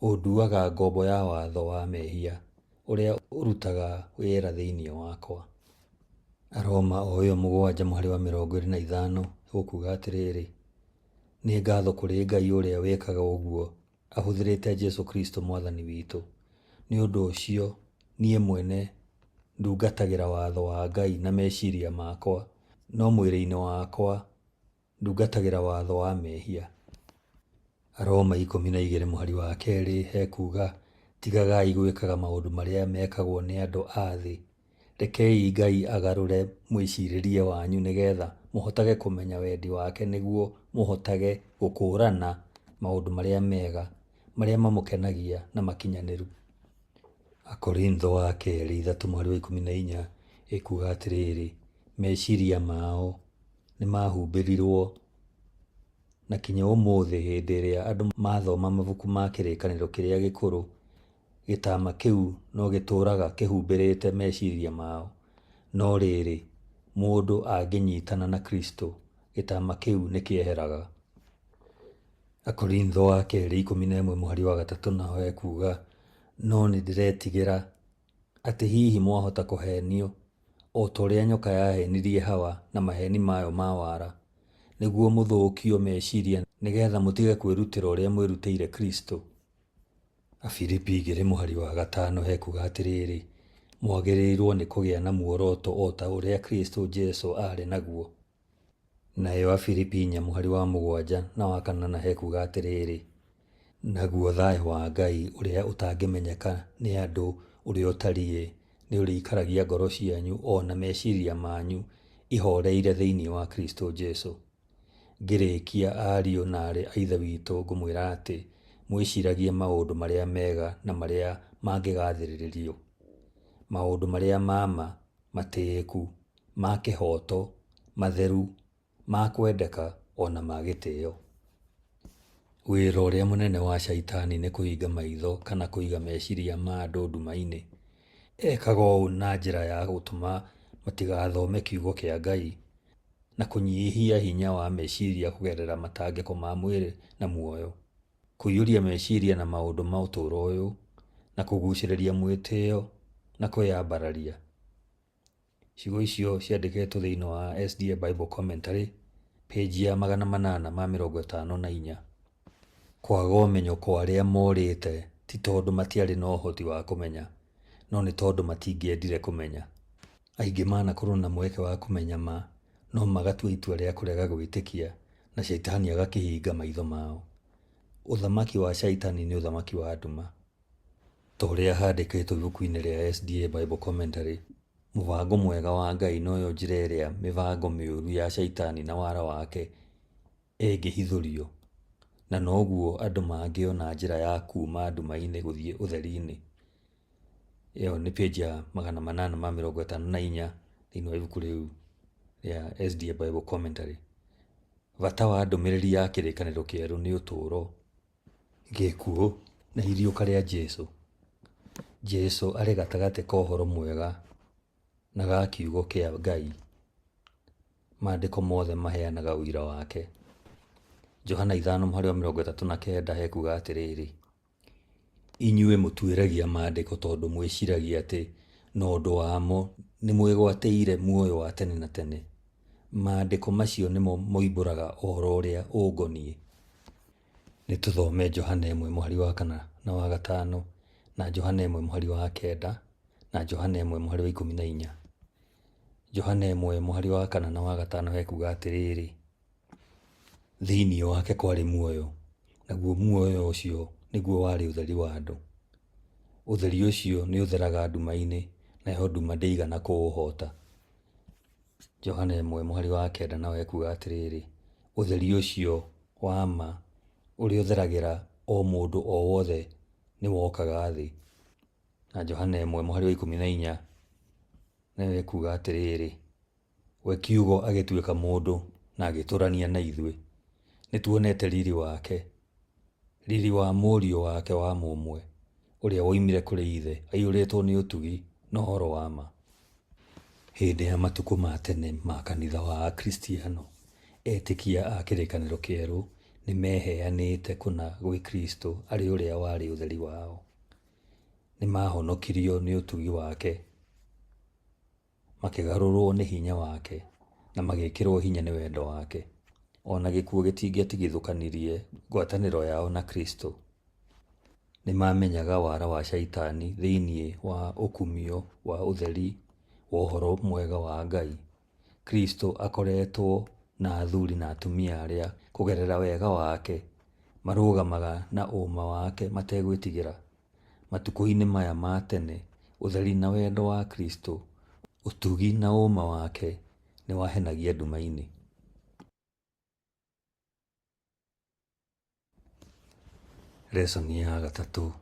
Ũnduaga ngombo ya watho wa mehia ũrĩa ũrutaga wĩra thĩinĩ wakwa. Aroma o ĩyo 7 mũhari wa 25 ĩgũkuga atĩrĩrĩ, nĩ ngatho kũrĩ Ngai ũrĩa wĩkaga ũguo ahũthĩrĩte Jesu Kristo Mwathani witũ. Nĩ ũndũ ũcio niĩ mwene ndungatagĩra watho wa Ngai na meciria makwa, no mwĩrĩ-inĩ wakwa ndungatagĩra watho wa mehia. Aroma 12 mũhari wa 2 hekuuga, tigagai gwĩkaga maũndũ marĩa mekagwo nĩ andũ a thĩ. Rekei Ngai agarũre mwĩcirĩrie wanyu nĩgetha mũhotage kũmenya wendi wake nĩguo mũhotage gũkũũrana maũndũ marĩa mega, marĩa mamũkenagia na makinyanĩru. Akorintho wa kerĩ 3 mũhari wa 14 ĩkuuga atĩrĩrĩ, meciria mao nĩmahumbĩrirwo na kinya ũmũthĩ hĩndĩ ĩrĩa andũ mathoma mabuku ma kĩrĩkanĩro kĩrĩa gĩkũrũ, gĩtama kĩu no gĩtũũraga kĩhumbĩrĩte meciria mao. No rĩrĩ, mũndũ angĩnyitana na Kristo, gĩtama kĩu nĩkĩeheraga. Akorintho wa kerĩ 11 mũhari wa 3 naho ekuuga, no nĩndĩretigĩra atĩ hihi mwahota kũhenio o ta ũrĩa nyoka yahenirie Hawa na maheni mayo ma wara, nĩguo mũthũkio meciria nĩgetha mũtige kwĩrutĩra ũrĩa mwĩrutĩire Kristo. Afilipi 2 mũhari wa 5 hekuga atĩrĩrĩ, mwagĩrĩirwo nĩ kũgĩa na muoroto o ta ũrĩa Kristo Jesu aarĩ naguo. Nayo Afilipi 4 mũhari wa 7 na wa 8 hekuga atĩrĩrĩ, naguo thayũ wa Ngai ũrĩa ũtangĩmenyeka nĩ andũ ũrĩa ũtariĩ nĩũrĩikaragia ngoro cianyu o na meciria manyu ihoreire thĩinĩ wa Kristo Jesu. Ngĩrĩkia ariũ na aarĩ a Ithe witũ ngũmwĩra atĩ mwĩciragie maũndũ marĩa mega na marĩa mangĩgathĩrĩrio, maũndũ marĩa ma ma, matĩĩku, ma kĩhooto, matheru, ma kwendeka o na ma gĩtĩo. Wĩra ũrĩa mũnene wa Shaitani nĩ kũhinga maitho kana kũiga meciria ma andũ nduma-inĩ. Ekaga ũũ na njĩra ya gũtũma matigathome kiugo kĩa Ngai na kũnyihia hinya wa meciria kũgerera matangĩko ma mwĩrĩ na muoyo, kũiyũria meciria na maũndũ ma ũtũũro ũyũ, na kũgucĩrĩria mwĩtĩo na kwĩyambararia. Ciugo icio ciandĩkĩtwo thĩinĩ wa SDA Bible Commentary, page ya 854. Kwaga ũmenyo kwa arĩa morĩte ti tondũ matiarĩ na ũhoti wa kũmenya, no nĩ tondũ matingĩendire kũmenya. Aingĩ manakorwo na mweke wa kũmenya ma, no magatua itua rĩa kũrega gwĩtĩkia na Shaitani agakĩhinga maitho mao. Ũthamaki wa Shaitani nĩ ũthamaki wa nduma. Ta ũrĩa handĩkĩtwo ibuku-inĩ rĩa SDA Bible Commentary, Mũbango mwega wa Ngai noyo njĩra ĩrĩa mĩbango mĩũru ya Shaitani na wara wake ĩngĩhithũrio, na noguo andũ mangĩona njĩra ya kuuma nduma-inĩ gũthiĩ ũtheri-inĩ. Ĩyo nĩ page ya 854 thĩinĩ wa ibuku rĩu rĩa SDA Bible Commentary. Bata wa ndũmĩrĩri ya kĩrĩkanĩro kĩerũ nĩ ũtũũro, gĩkuũ na iriũka rĩa Jesu. Jesu arĩ gatagatĩ ka ũhoro mwega na ga kiugo kĩa Ngai. Maandĩko mothe maheanaga ũira wake. Johana 5 mũhari wa 39 hekuga atĩrĩrĩ, Inyuĩ mũtuĩragia maandĩko tondũ mwĩciragia atĩ na ũndũ wamo nĩmwĩgwatĩire muoyo wa tene na tene. Maandĩko macio nĩmo moimbũraga ũhoro ũrĩa ũngoniĩ. Nĩ tũthome Johana 1 mũhari wa 4 na wa 5, na Johana 1 mũhari wa 9, na Johana 1 mũhari wa 14. Johana 1 mũhari wa 4 na wa 5 hekuga atĩrĩrĩ, Thĩinĩ wake kwarĩ muoyo, naguo muoyo ũcio nĩguo warĩ ũtheri wa andũ. Ũtheri ũcio nĩũtheraga nduma-inĩ, nayo nduma ndĩigana kũũhoota. Johana 1 mũhari wa 9 nayo ekuga atĩrĩrĩ, Ũtheri ũcio wa ma ũrĩa ũtheragĩra o mũndũ o wothe nĩwokaga thĩ. Na Johana 1 mũhari wa 14 nayo ekuga atĩrĩrĩ, We Kiugo agĩtuĩka mũndũ na agĩtũũrania na ithuĩ. Nĩtuonete riri wake, riri wa Mũriũ wake wa mũmwe, ũrĩa woimire kũrĩ Ithe, aiyũrĩtwo nĩ ũtugi na ũhoro wa ma. Hĩndĩ ya matukũ ma tene ma kanitha wa Akristiano, etĩkia a Kĩrĩkanĩro Kĩerũ nĩmeheanĩte kũna gwĩ Kristo arĩ ũrĩa warĩ ũtheri wao. Nĩmahonokirio nĩ ũtugi wake. Makĩgarũrũo nĩ hinya wake, na magĩĩkĩrũo hinya nĩ wendo wake. O na gĩkuũ gĩtingĩatigithũkanirie ngwatanĩro yao na Kristo. Nĩ maamenyaga wara wa Shaitani thĩinĩ wa ũkumio wa ũtheri wa ũhoro mwega wa Ngai. Kristo akoretwo na athuri na atumia arĩa, kũgerera wega wake, marũgamaga na ũũma wake mategwĩtigĩra. Matukũ-inĩ maya ma tene, ũtheri na wendo wa Kristo, ũtugi na ũũma wake, nĩ wahenagia nduma-inĩ. Lesson ya gatatũ,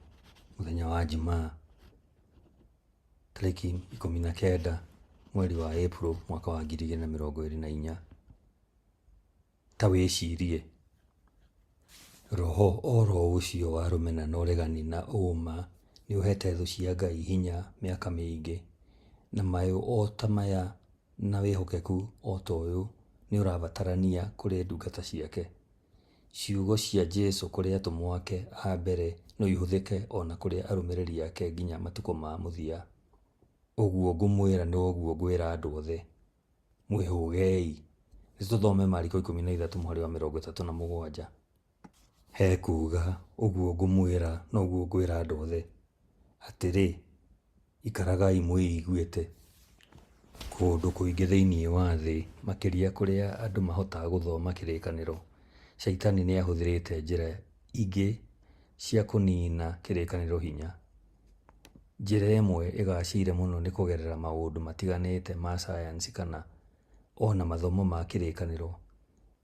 mũthenya wa Njumaa, tarĩki 19 mweri wa Ĩpuro mwaka wa 2024. Ta wĩcirie! Roho o ro ũcio wa rũmena na ũregani na ũũma nĩ ũheete thũ cia Ngai hinya mĩaka mĩingĩ, na mayũ o ta maya na wĩhokeku o ta ũyũ nĩ ũrabatarania kũrĩ ndungata ciake. Ciugo cia Jesu kũrĩ atũmwo ake a mbere no ihũthĩke o na kũrĩ arũmĩrĩri ake nginya matukũ ma mũthia. Ũguo ngũmwĩra noguo ngwĩra andũ othe. Mwĩhũgei. Nĩ tũthome Mariko 13 mũhari wa 37. Hekuuga, Ũguo ngũmwĩra noguo ngwĩra andũ othe, atĩrĩ, ikaragai mwĩiguĩte. Kũndũ kũingĩ thĩinĩ wa thĩ, makĩria kũrĩa andũ mahotaga gũthoma Kĩrĩkanĩro, Shaitani nĩ ahũthĩrĩte njĩra ingĩ cia kũniina Kĩrĩkanĩro hinya. Njĩra ĩmwe ĩgacĩire mũno nĩ kũgerera maũndũ matiganĩte ma sayansi kana o na mathomo ma kĩrĩkanĩro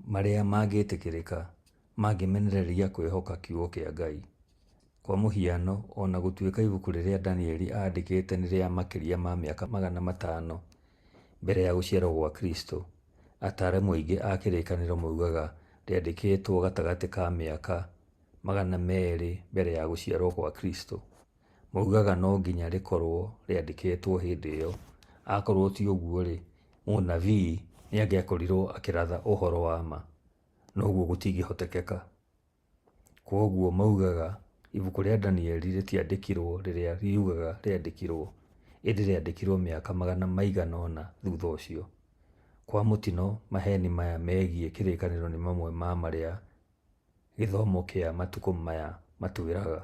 marĩa mangĩtĩkĩrĩka mangĩmenereria kwĩhoka Kiugo kĩa Ngai. Kwa mũhiano, o na gũtuĩka ibuku rĩrĩa Danieli aandĩkĩte nĩ rĩa makĩria ma mĩaka 500 mbere ya gũciarũo gwa Kristo, ataaramu aingĩ a kĩrĩkanĩro moigaga rĩandĩkĩtwo gatagatĩ ka mĩaka 200 mbere ya gũciarũo kwa Kristo. Moigaga no nginya rĩkorũo rĩandĩkĩtwo hĩndĩ ĩyo, akorũo ti ũguo-rĩ, mũnabii nĩ angĩakorirũo akĩratha ũhoro wa ma, na ũguo gũtingĩhotekeka. Kwoguo moigaga ibuku rĩa Danieli rĩtiandĩkirũo rĩrĩa riugaga rĩandĩkirũo, ĩndĩ rĩandĩkirũo mĩaka magana maigana ũna thutha ũcio. Kwa mũtino maheeni maya megiĩ kĩrĩkanĩro nĩ mamwe ma marĩa gĩthomo kĩa matukũ maya matwĩraga.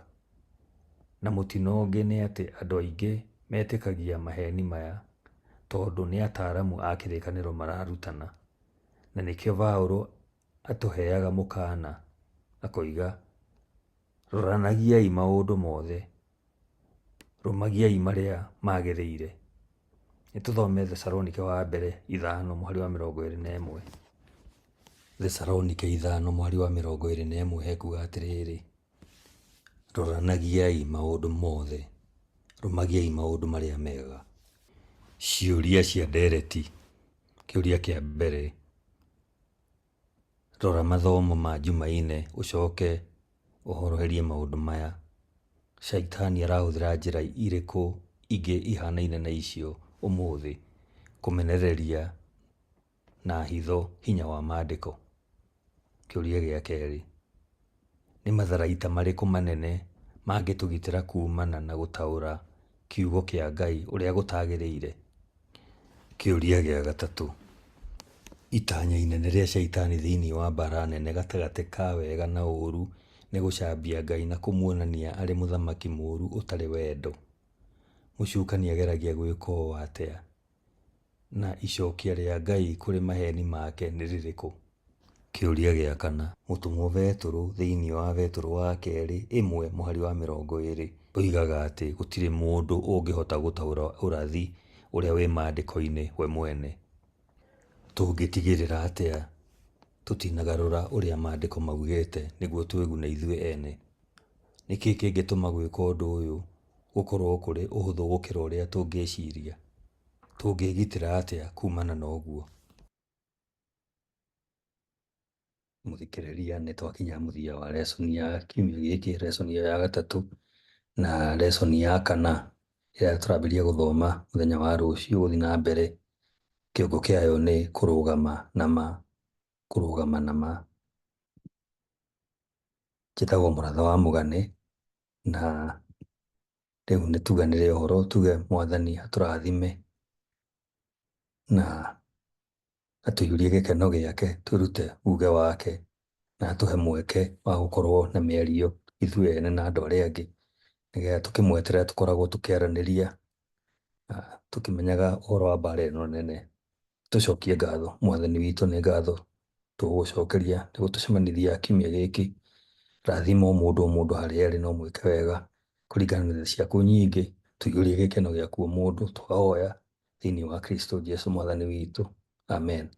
Na mũtino ũngĩ nĩ atĩ andũ aingĩ metĩkagia maheni maya tondũ nĩ ataaramu a kĩrĩkanĩro mararutana. Na nĩkĩo Paulo atũheaga mũkaana akoiga, roranagiai maũndũ mothe, rũmagiai marĩa magĩrĩire. Nĩ tũthome Thesalonike wa mbere ithano mũhari wa 21. Thesalonike ithano mũhari wa 21 hekuga atĩrĩrĩ, roranagiai maũndũ mothe, rũmagiai maũndũ marĩa mega. Ciũria cia ndereti. Kĩũria kĩa mbere, rora mathomo ma Jumaine ũcoke ũhoroherie maũndũ maya. Shaitani arahũthĩra njĩra irĩkũ ingĩ ihanaine na icio ũmũthĩ kũmenereria na hitho hinya wa Maandĩko? Kĩũria gĩa kerĩ, nĩ matharaita marĩkũ manene mangĩtũgitĩra kuumana na gũtaũra kiugo kĩa Ngai ũrĩa gũtagĩrĩire? Kĩũria gĩa gatatũ, itanya inene rĩa Shaitani thĩinĩ wa mbaara nene gatagatĩ ka wega na ũũru nĩ gũcambia Ngai na kũmuonania arĩ mũthamaki mũũru ũtarĩ wendo. Mũcukani ageragia gwĩka ũũ atĩa? Na icokia rĩa Ngai kũrĩ maheeni make nĩ rĩrĩkũ? Kĩũria gĩa kana, Mũtũmwo Betũrũ thĩinĩ wa Betũrũ wa kerĩ ĩmwe mũhari wa 20 oigaga atĩ gũtirĩ mũndũ ũngĩhota gũtaũra ũrathi ũrĩa wĩ Maandĩko-inĩ we mwene. Tũngĩtigĩrĩra atĩa tũtinagarũra ũrĩa Maandĩko maugĩte nĩguo twĩgune ithuĩ ene? Nĩ kĩĩ kĩngĩtũma gwĩka ũndũ ũyũ gũkorũo kũrĩ ũhũthũ gũkĩra ũrĩa tũngĩciria? Tũngĩĩgitĩra atĩa kuumana na ũguo? Mũthikĩrĩria, nĩ twakinya mũthia wa lesson ya kiumia gĩkĩ, lesson ĩyo ya gatatũ na lesson ya kana ĩrĩa tũrambĩrĩria gũthoma mũthenya wa rũciũ gũthiĩ na mbere. Kĩongo kĩayo nĩ kũrũgama na ma, kũrũgama na ma. Njĩtagwo Mũratha wa Mũgane na rĩu nĩ tuganĩre ũhoro tuge Mwathani atũrathime na atũiyũrie gĩkeno gĩake, twĩrute uge wake na atũhe mweke wa gũkorwo na mĩario ithuĩ ene na andũ arĩa angĩ, nĩgetha tũkĩmweterera tũkoragwo tũkĩaranĩria tũkĩmenyaga ũhoro wa mbara ĩno nene. Tũcokie ngatho Mwathani witũ, nĩ ngatho tũgũgũcokeria nĩ gũtũcemanithia kiumia gĩkĩ. Rathima o mũndũ o mũndũ harĩa arĩ na ũmwĩke wega kũringana na tha ciaku nyingĩ, tũiyũrie gĩkeno gĩaku o mũndũ, twahoya thĩinĩ wa Kristo Jesu Mwathani witũ. Amen.